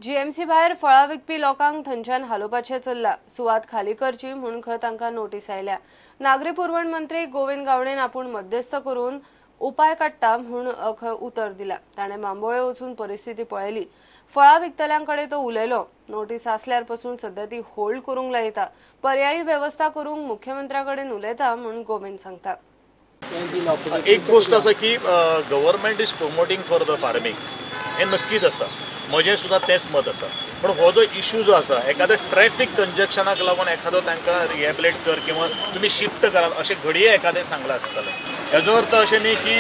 GMC भायर फळां विकपी लोकांक थंयच्यान हालोवपाचें चल्लां. सुवात खाली करची म्हूण खंय तांकां नोटीस आयल्या. नागरी पुरवण मंत्री गोविंद गावडेन आपूण मध्यस्थ करून उपाय काडटा म्हूण खंय उतर दिला. ताणें बांबोळे वचून परिस्थिती पळयली. फळां विकतल्यां कडेन तो उलयलो. नोटीस आसल्यार पसून सध्या ती होल्ड करूंक लायता. पर्यायी वेवस्था करूंक मुख्यमंत्र्या कडेन उलयता म्हूण गोविंद सांगता. एक गोष्ट आसा की government is promoting for the farming हें नक्कीच आसा. म्हजें सुद्दां तेंच मत आसा. पूण हो जो इशू जो आसा एखाद्या ट्रॅफिक कंजक्शनाक लागून एखादो तांकां रिहेबिलेट कर किंवा तुमी शिफ्ट करात अशें घडये एखादें सांगलां आसतलें. हेजो अर्थ अशें न्ही की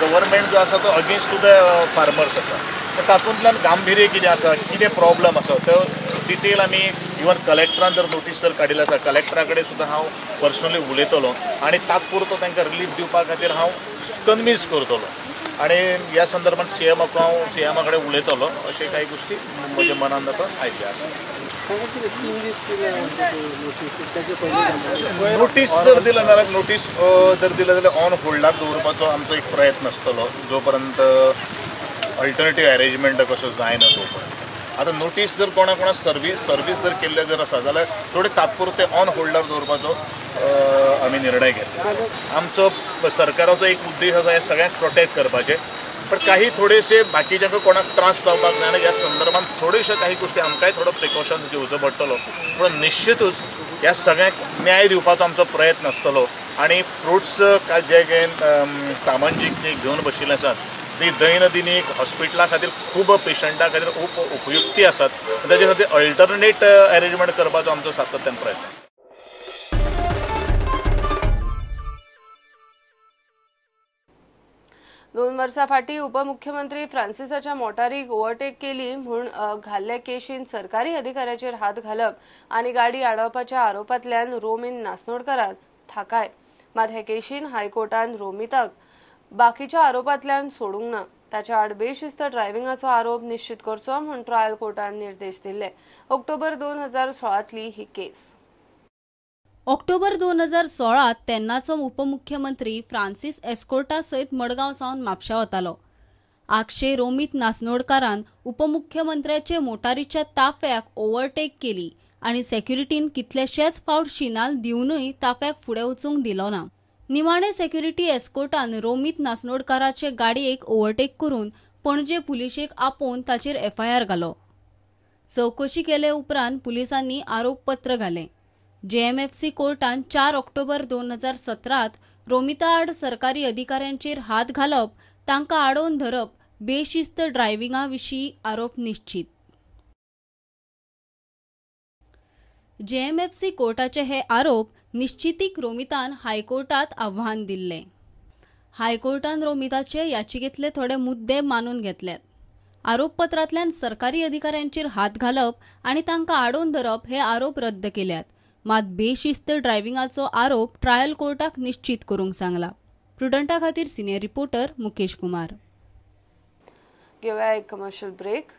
गव्हर्मेंट जो आसा तो अगेन्स्ट टू the farmers आसा. पूण तातूंतल्यान गांभीर्य कितें आसा, कितें प्रॉब्लम आसा तो डिटेल आमी इवन कलेक्टरान जर नोटीस जर काडिल्ली आसा कलेक्टरा कडेन सुद्दां हांव पर्सनली उलयतलो आनी तात्पुरतो तांकां रिलीफ दिवपा खातीर हांव कन्विन्स करतलो आनी ह्या संदर्भात सीएमाक हांव सीएमा कडेन उलयतलो. अशे कांय गोश्टी म्हज्या मनान आतां आयिल्ल्यो आसा. नोटीस जर दिला जाल्यार नोटीस जर दिला जाल्यार ऑन होल्डाक दवरपाचो आमचो एक प्रयत्न आसतलो जो पर्यंत अल्टरनेटीव अरेंजमेंट कसो जायना तो पर्यंत. आतां नोटीस जर कोणा कोणा सर्वीस जर केल्ले जर आसा जाल्यार थोडे तात्पुरते ऑन होल्डार दवरपाचो आमी निर्णय घेतला. आमचो सरकाराचो एक उद्देश आसा हे सगळ्यांक प्रोटेक्ट करपाचें. पण काही थोडेशे बाकीच्यांक कोणाक त्रास जावपाक जायना ह्या संदर्भात थोडेशे काही गोश्टी आमकांय थोडो प्रिकॉशन्स घेवचो पडटलो. पूण निश्चितूच ह्या सगळ्यांक न्याय दिवपाचो आमचो प्रयत्न आसतलो. आनी फ्रुट्स जे सामान जी घेवन बशिल्ले आसात ती दैनंदिनीक हॉस्पिटला खातीर खूब पेशंटा खातीर खूब उपयुक्ती आसात. ताजे खातीर अल्टरनेट अरेंजमेंट करपाचो आमचो सातत्यान प्रयत्न. दोन वर्सां फाटीं उपमुख्यमंत्री फ्रांसिसाच्या मोटारीक ओव्हरटेक केली म्हूण घाल्ले केशीन सरकारी अधिकाऱ्याचेर हात घालप आनी गाडी आडावपाच्या आरोपांतल्यान रोमीन नास्नोडकाराक थाकाय. मात हे केशीन हायकोर्टान रोमिताक बाकीच्या आरोपांतल्यान सोडूंक ना. ताच्या आड बेशिस्त ड्रायव्हिंगाचो आरोप निश्चित करचो म्हूण ट्रायल कोर्टान निर्देश दिल्ले. ऑक्टोबर 2016तली ही केस. ऑक्टोबर 2016 तेन्नाचो उपमुख्यमंत्री फ्रांसिस एस्कोर्टा सयत मडगांव सावन म्हापशा वतालो. आगशे रोमीत नास्नोडकारान उपमुख्यमंत्र्याचे मोटारीच्या ताफ्याक ओव्हरटेक केली आनी सेक्युरिटीन कितलेशेच फावट शिनाल दिवनूय ताफ्याक फुडें वचूंक दिलो ना. निमाणे सेक्युरिटी एस्कोर्टान रोमीत नास्नोडकाराचे गाडयेक ओव्हरटेक करून पणजे पुलिशेक आपोवन ताचेर एफआयआर घालो. चवकशी केले उपरांत पुलिसांनी आरोपपत्र घालें. जेएमएफसी कोर्टान 4 ऑक्टोबर 2017 रोमिता आड सरकारी अधिकाऱ्यांचेर हात घालप, तांकां आडोवन धरप, बेशिस्त ड्रायव्हिंगा विशीं आरोप निश्चित. जेएमएफसी कोर्टाचे हे आरोप निश्चितीक रोमितान हायकोर्टात आव्हान दिल्लें. हायकोर्टान रोमिताचे याचिकेंतले थोडे मुद्दे मानून घेतल्यात. आरोपपत्रांतल्यान सरकारी अधिकाऱ्यांचेर हात घालप आनी तांकां आडोवन धरप हे आरोप रद्द केल्यात. मात बेशिस्त ड्रायव्हिंगाचो आरोप ट्रायल कोर्टाक निश्चित करूंक सांगला. प्रुडंटा खातीर सिनियर रिपोर्टर मुकेश कुमार. घेवया एक कमर्शियल ब्रेक.